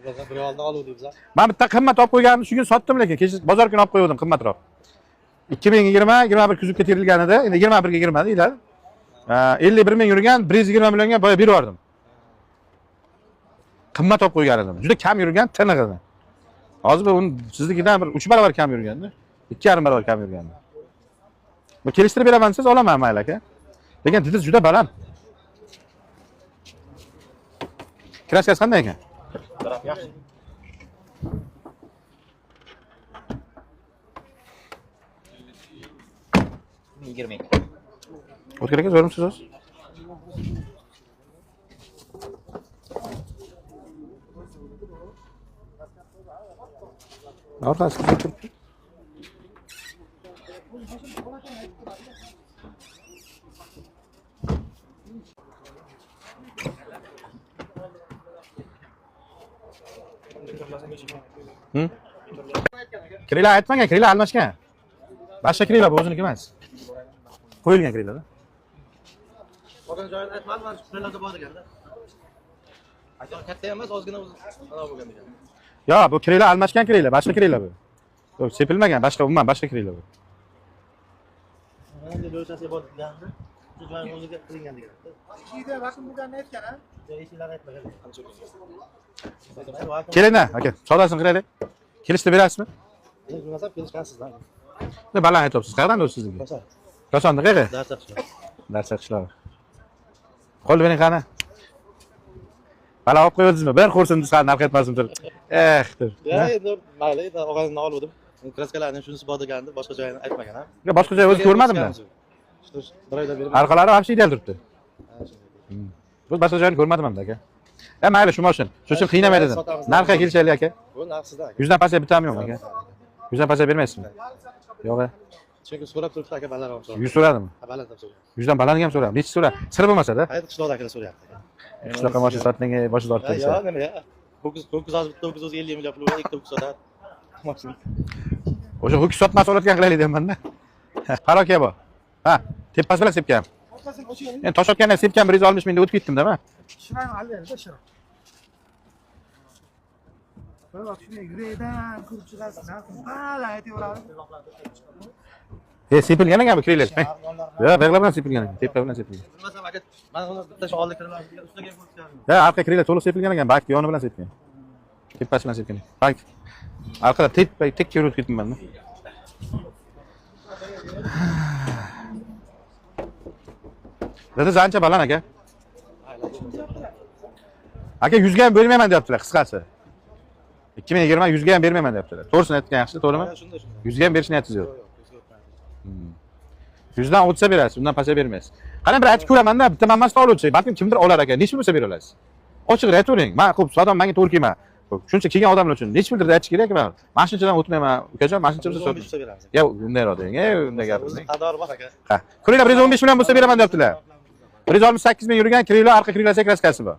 Bir oldin oluvdik biz. Men bitta qimmat olib qo'yganimni shu kun sotdim lekin kecha bozor kuni olib qo'ygandim qimmatroq. 2020 21 kuzovga terilgan edi. Endi 21 ga girmadi deyiladi. 51 ming yurgan, 120 millionga boya berib yubordim. Qimmat olib qo'ygan edim. Juda kam yurgan, tiniq edi. Hozir bu uni siznikidan bir 3 barobar kam yurganda. 2,5 barobar kam yurgandi. Bu kelishtirib beraman siz olaman mayli aka. Lekin didiz juda baland. Kraskasi qanday ekan? Yaxshi. Yigirma. O'tkir aka, zo'rmisiz o'zi? Orqasi qizil turibdi. Hı? Krila aytmagan, krila almashgan. Boshqa krila bu o'ziniki emas. Qo'yilgan krila-da. Qolgan joyini aytmadim, mana shu krillada bor deganda. Aytgan katta emas, ozgina o'zi anavi bo'lgan degan. Yo, bu krila almashgan krila, boshqa krila bu. Yo'q, sepilmagan, boshqa umuman boshqa krila bu. Mana bunday lo'chasi bor deganda, shu joyini o'ziga qilingan degan. Eshikda vakum bo'lganini aytgan a? Eshiklarni aytmagan. Qancha bo'lgan. Keling aka, savdosini qilaylik. Kelishtirib berasizmi? Bilmasam kelishgansizlar. Ne baland aytyapsiz? Qayerdan o'zi sizniki? Koson. Kosonni qayerga? Darcha qishloq. Darcha qishlog'i. Qo'l bering qani. Bala olib qo'yibsizmi? Bir xo'rsindiz qani narx aytmasin turib. Eh, deb. Ya endi mayli, endi og'aynidan oluvdim. Kraskalarning shunisi bor degandi, boshqa joyini aytmagan ha. Yo, boshqa joy o'zi ko'rmadim-da. Shu bir oydan beri. Orqalari вообще ideal turibdi. Biz boshqa joyini ko'rmadim hamda aka. E mayli shu mashina. Shu uchun qiynamay dedim. Narxga kelishaylik aka. Bu narxsizda aka. 100 dan pastga bittami yo'q aka? 100 dan pastga bermaysizmi? Yo'q. Chunki so'rab turibdi aka, baland ham so'rab. 100 so'radimi? Ha, baland ham so'rayapti. 100 dan balandiga ham so'radim. Nechi so'ra? Sir bo'lmasa-da. Qayerda qishloqda akalar so'rayapti aka. Qishloqqa mashina sotding, boshida Ya, ortdi yo, nima ya? Ho'kiz, ho'kiz hozir bitta ho'kiz o'zi 50 million pul beradi, ikkita ho'kiz sotadi. Mashina. O'sha ho'kiz sotmasa olayotgan qilaylik deyapman-da. Parokiya bu. Ha, tepasi bilan sepgan. Orqasini oching. Endi tosh otgandan sepgan 160 mingda o'tib ketdim-da men. Shiram allaydi shiram. Bir vaqt shunday yurakdan ko'rib chiqasiz, narxini baland aytaveradi. E, sepilgan ekan bu kriller. Yo'q, buyog'lar bilan sepilgan ekan, tepa bilan sepilgan. Bilmasam aka, mana uni bitta shu oldi kirib, ustiga ko'rsatgan. Ya, arqa kriller to'liq sepilgan ekan, bak yoni bilan sepilgan. Tepasi bilan sepilgan. Bak. Arqada tepa tek ko'rib ketdim men. Dedi ancha baland aka. Aka 100 ga ham bermayman deyaptilar, qisqasi. 2020 100 ga ham bermayman deyaptilar. To'g'risini aytgan yaxshi, to'g'rimi? Shunda, shunda. 100 ga ham berish niyatingiz yo'q. Yo'q, yo'q, o'zga 100 dan o'tsa berasiz, undan pastga bermaysiz. Qani bir aytib ko'raman-da, bitta man emasda oluvchi, balkim kimdir olar aka, necha bo'lsa bera olasiz? Ochiq aytavering. Men xo'p, savdom menga to'g'ri kelma. Xo'p, shuncha kelgan odamlar uchun necha puldir aytish kerak man. Mana shunchadan o'tmayman, ukajon, mana shuncha bo'lsa 115 sotmayman. bo'lsa beramiz. Ya, undayroq deng, ey, unday O'zi gapirmang. qadori bor aka. Ha. Krila 115 million bo'lsa beraman deyaptilar. 168 ming yurgan krila, arqa krilasi kraskasi bor.